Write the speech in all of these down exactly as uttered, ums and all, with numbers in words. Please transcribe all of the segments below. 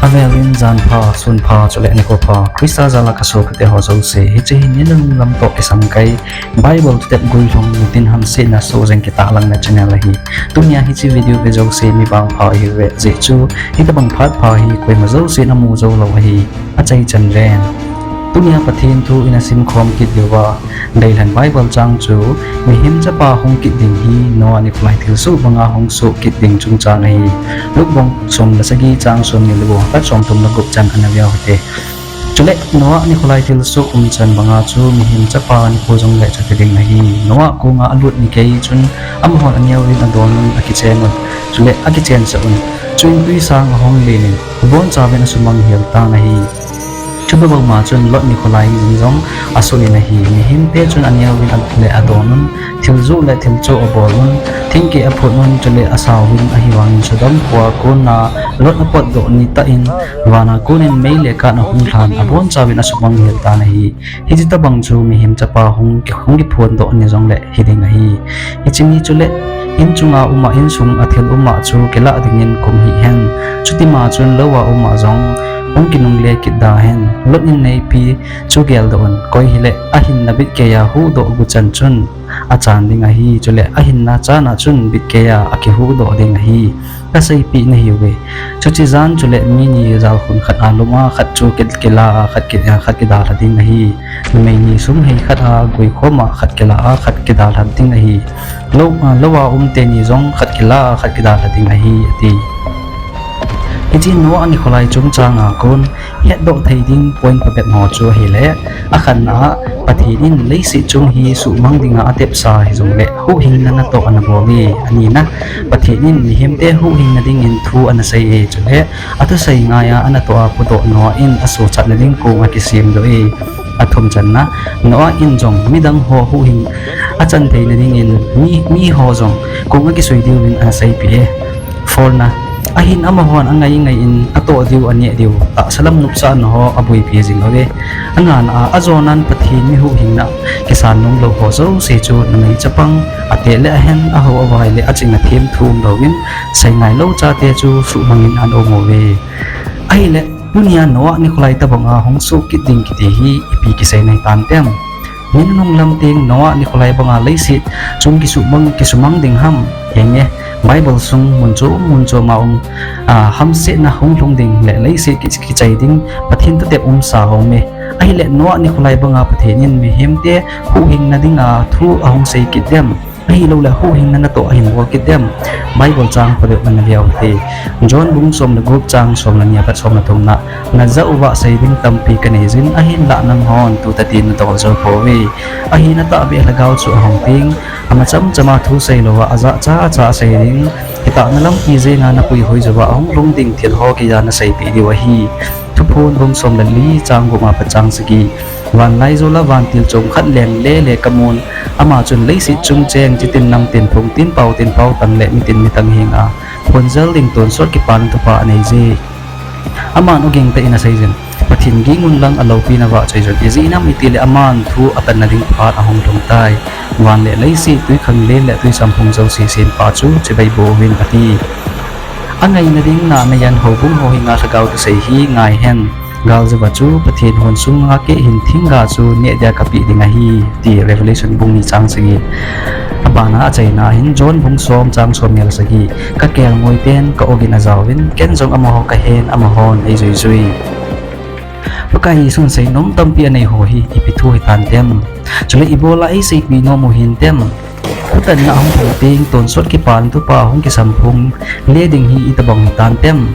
Avel in jan pha, sun pha, chule nikho pha, Christa jal a kasopite ho jouse, hiche hi ni nunung lam toh kisam kai, Bible thutep guilhung, nitin hamsetna soh jeng kitahlangna channel ahi. Tunia hiche video ve jouse mi vangpha ihiuve, ajeh chu, hitobang phat pha hi koima jousen amu jou lou ahi, achaichan ven. Tunia Pathen thu ina simkhom kit diuva, deilhen Bible chang chu, Mihem Chapa hung kit ding hi Noah nikho lai thilsoh banga hung soh kit ding chungchang ahi. Luke bung som le sagi chang som ni le gup apat som thum le gup chan ana veu hite. Chule Noah nikho lai thilsoh umchan banga chu Mihem Chapa nikho jongle chuti ding ahi. Noah konga alut ni gei chun amahon aneo uvin adon un akichen un. Chule akichensah un. Chuin twisang ahung len in, abonchauvin asumang hel tan ahi. Chubang bangma chun Lot nikho lai jong asoh in ahi. Mihemte chun aneo uvin le adon un, thil joh le thil choh abol un, thingkeh aphut un, chule asauvin, ahivangin Sodom khoa kona Lot apotdoh nitah in, vana konin mei le kath ahung lhan, abonchauvin asumang hel tan ahi. Hiche tobang chu Mihem Chapa hung ki, hung kiphondoh ni jongle hiding ahi. Hiche ni chule, in chunga uma, insung a thil uma chu kilah dingin kum hih hen. Chutima chun louva uma jong hung kinungle kit da hen. Lot in neipi chu geldoh un, koi hile ahinna bitkeiya huhdoh gu chan chun achan ding ahi, chule ahinna chana chun bitkeiya akihuhdoh ding ahi. Kaseipeh nahiuve. Chuche jan chule mi ni jalkhun khat a lum a, khat chu ki, kila a, khat ki, khat kidalha ding ahi. Numei ni sum hei khat a guikhom a, khat kila a, khat kidalha ding ahi. Lou, louva um teni jong khat kila a, khat kidalha ding ahi, ati. Hiche Noah nikho lai chungchanga kon hetdoh thei ding point phabep ho chu ahile, akhatna a, Pathen in leiset chung hi suhmang dinga atepsa hijongle, huhhingna natoh ana bol e, anina, Pathen in mihemte huhhingna dingin thu ana sei e, chule athusei ngaiya anatoh a pudoh Noah in asochatna ding kong akisemdoh e. Athum channa, Noah in jong midang ho huhhing achan theina dingin mi, miho jong kong akisui diuvin ana seipeh e. Forna, ahin amahon angai ngai in atoh diu aneh diu, tahsa lam nopsahna ho aboipi jing uve. Angana a, ajonan Pathen mi huhhingna kisan nomlou ho jouse chu numei chapang, ateh le ahen, ahao avai le aching athem thu umlouvin, seingailou chate chu suhmangin ana um uve. Ahile, tunia Noah nikho lai tobanga hung soh kit ding kiti hi ipi kisei nahi tantem? Ni nunung lam teng Noah nikho lai banga leiset chung kisumang, kisumang ding ham? Henge, Bible sung mun chom mun choma um, a, hamsetna hung lhung ding le leiset ki, kichai ding Pathen thutep umsa aume. Ahile Noah nikho lai banga Pathen in mihemte huhhingna dinga thu ahung sei kit dem? Ahiloule huhhingna natoh ahin bol kit dem? Bible chang phabep ana veu hite. John bung som le gup chang som le ni apat som le thumna, najah uva sei ding tampi kaneijin, ahinlah nanghon tutah in nadol jou pouve. Ahin atahbeh lhagao chu ahung teng, ama chamchama thu seilouva ajahcha cha asei ding, kitahna lampi jenga napuihoi jouva ahung lhung ding thil ho keiya naseipeh diu ahi. Thuphon bung som le li chang gup a pat chang sagi. Vanlaijol a vantil chom khat lengle le kamun, ama chun leiset chung cheng chitin namtin phungtin paotin paotang le mitin mitang henga phonjal ding tonsot Kipana Thupha aneije. Aman ogin tah in aseijin, Pathen gingun lang aloupina vahchoijun, ijeh inem itile aman thu atanna ding phat ahung lhung tai. Van le leiset, twikhanglen le twisamphong jouse sempa chu chibai boh uvin ati. Angaina ding nahna jan houbung ho henga lhagao thusei hi ngai hen. Galjouva chu Pathen hon sunga keihin thingga chu neh dia kapeh ding ahi, ti Revelation bung ni chang sagi. Abana achaina hin John bung som chang som ni le sagi. Kakelngoi ten ka-ogin ajaovin, ken jong amaho kahen, amahon eijuijui. Pakai Jesun seinom tampi aneiho hi ipi thu hitantem? Chule ibola eiseipeh nom u hintem? Thutanna ahung lhung teng tonsot Kipana Thupha hung kisamphong le ding hi itobang hitantem?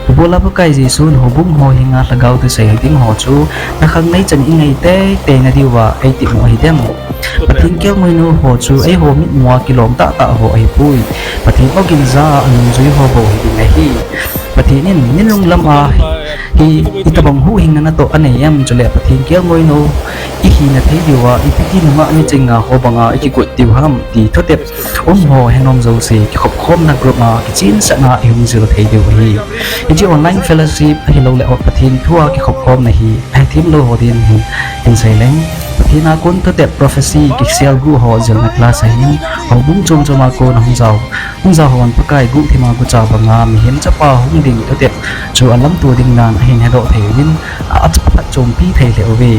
Ibola Pakai Jesun houbung ho henga lhagao thusei ding ho chu nakhangnei chan ingai teitei nadiuva eitimo ahidem? Pathen kelngoinou ho chu eiho mitmua kilom tahtah ho ahipoi. Pathen ogin ja a anungjui ho bou hiding ahi. Pathen in ninung lam a hi itobang huhhingna natoh anei em, chule Pathen kelngoinou ihina thei diuva ipi ti nungah michinga ho banga ikigot diu ham ti thutep umho henom jouse kikhopkhomna group a kichensahna ihung jil thei diu ahi. Hiche online fellowship ahiloule Pathen thua kikhopkhomna hi ahithemlou ho din hin, hinsei leng. Pathen a kon thutep prophecy kiselguh ho jilna class ahin, houbung chom chom a kon ahung jao, hung jao hon Pakai guhthima gucha banga mihem chapa hung ding thutep chu alamto ding dan ahin hedoh thei uvin, a, aphatchompi thei lheh uve.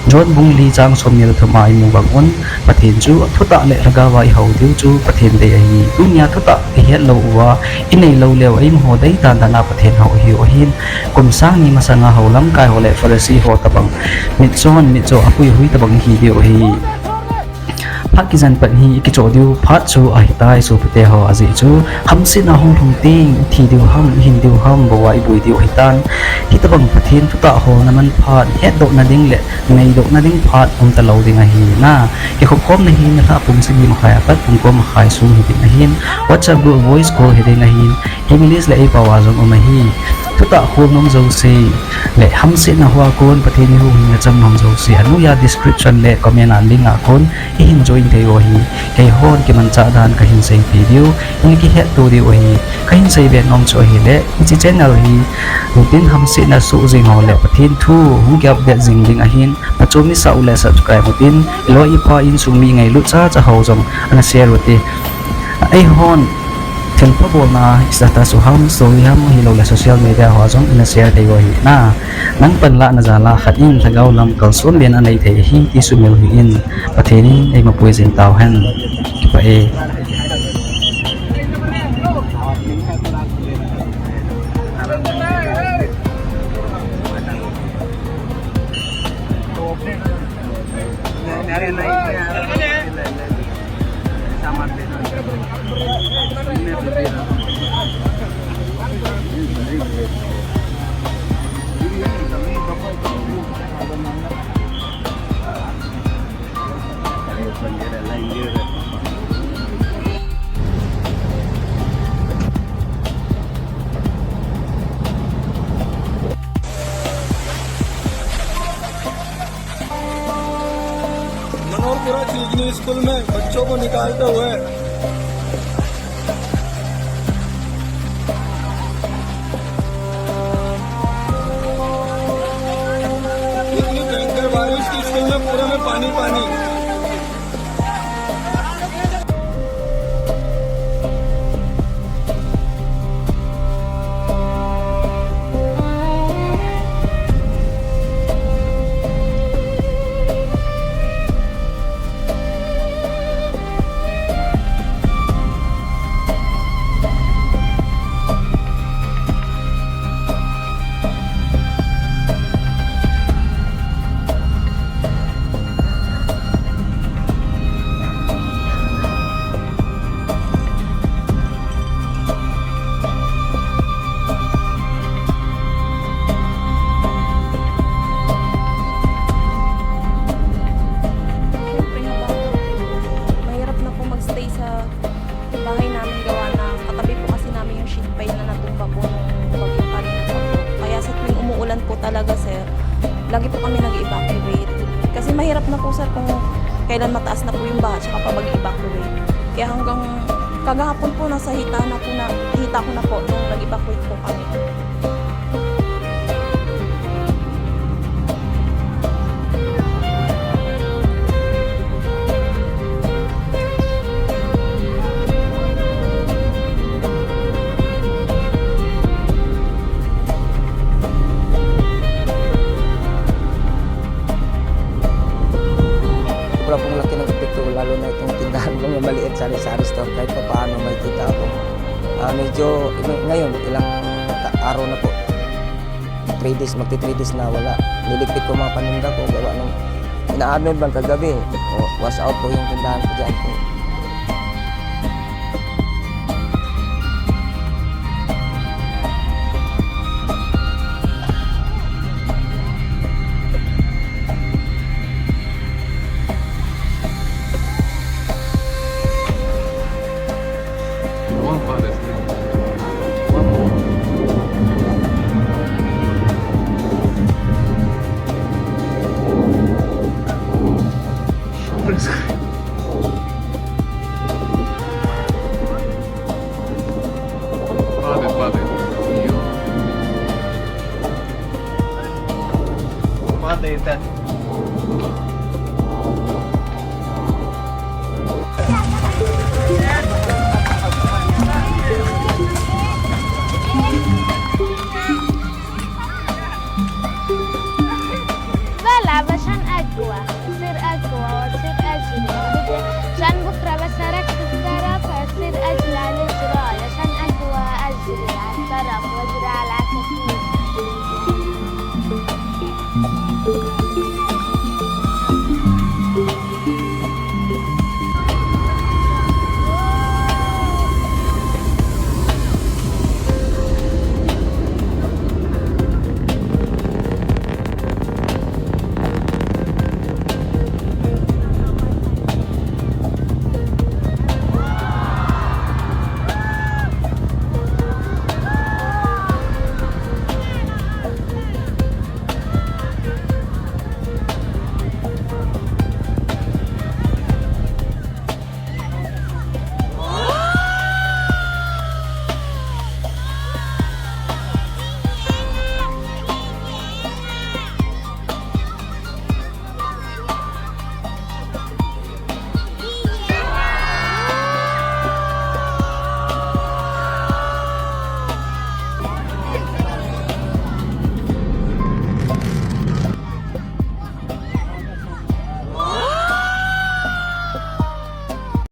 John bung li chang somni le thum a imu bang un, Pathen chu thutah le lhagao a ihou diu chu Pathen dei ahi. Tunia thutah ihet lou uva, inei lou leu a imu ho dei dan dan a Pathen hou ihiu ahin, kum sang ni masanga hou lamkai ho le Pharisee ho tobang mitchon, mitcho apui hui tobang ihi diu ahi. Phat kijen pat hi ikichoh diu phat chu ahitai sopite ho, ajeh chu hamsetna hung lhung teng ithi diu ham, ihin diu ham, bou a iboi diu ahitan. Hitobang Pathen thutah holna man phat hetdohna ding le neidohna ding phat umtalou ding ahi na. Kikhopkhomna hi nilhah pung sagi makhai apat pung ko makhai sung hiding ahin, WhatsApp group voice call hiding ahin, English le eipao a jong um ahi. Thutah khol nom jouse le hamsetna hoa kon Pathen in huhhingna chang nom jouse, anoiya description le comment a link a kon ihin join thei u ahi. Keihon kimanchah dan kahin seipeh diu, in kihetto diu ahi. Kahin seibe nom chu ahile, hiche channel hi nitin hamsetna soh jing ho le Pathen thu hung ki update jing ding ahin, phachom isah u le subscribe utin, iloi ipa insung mi ngailut chacha ho jong ana share ute. Eihon thilpha bolna status u ham, story ham, ahiloule social media hoa jong ina share thei u ahi na. Nang panlahna jal a khat in lhagao lam kalson ben anei thei ahi ti sumil hih in, Pathen in eimapui jing tauhen. Kipah e. Manoharpura चिजनी स्कूल में बच्चों को निकालते हुए इतनी भयंकर बारिश कि स्कूल में पूरे में पानी पानी। Siyempre, habang mahirap na po magstay sa bahay namin, gawa na katabi po kasi namin yung sheet pile na natumba po nung bagyo kanina po. Kaya sa tuwing umuulan po talaga, sir, lagi po kami nag-evacuate. Kasi mahirap na po, sir, kung kailan mataas na po yung baha, tsaka pa mag-evacuate. Kaya hanggang kagahapon po, nasa hita na po na, hita ko na po nung nag-evacuate po kami. Sobra pong laki ng epekto, lalo na itong tindahan kong maliit, sari-sari store, kahit pa paano may kita ako. Ah, medyo, ngayon, ilang ta-, araw na po. Three days, magti-three days na wala. Niligpit ko mga paninda ko, gawa nung inaanod lang kagabi. O, wash out po yung tindahan ko dyan po. Father, father. Father, that. Rapu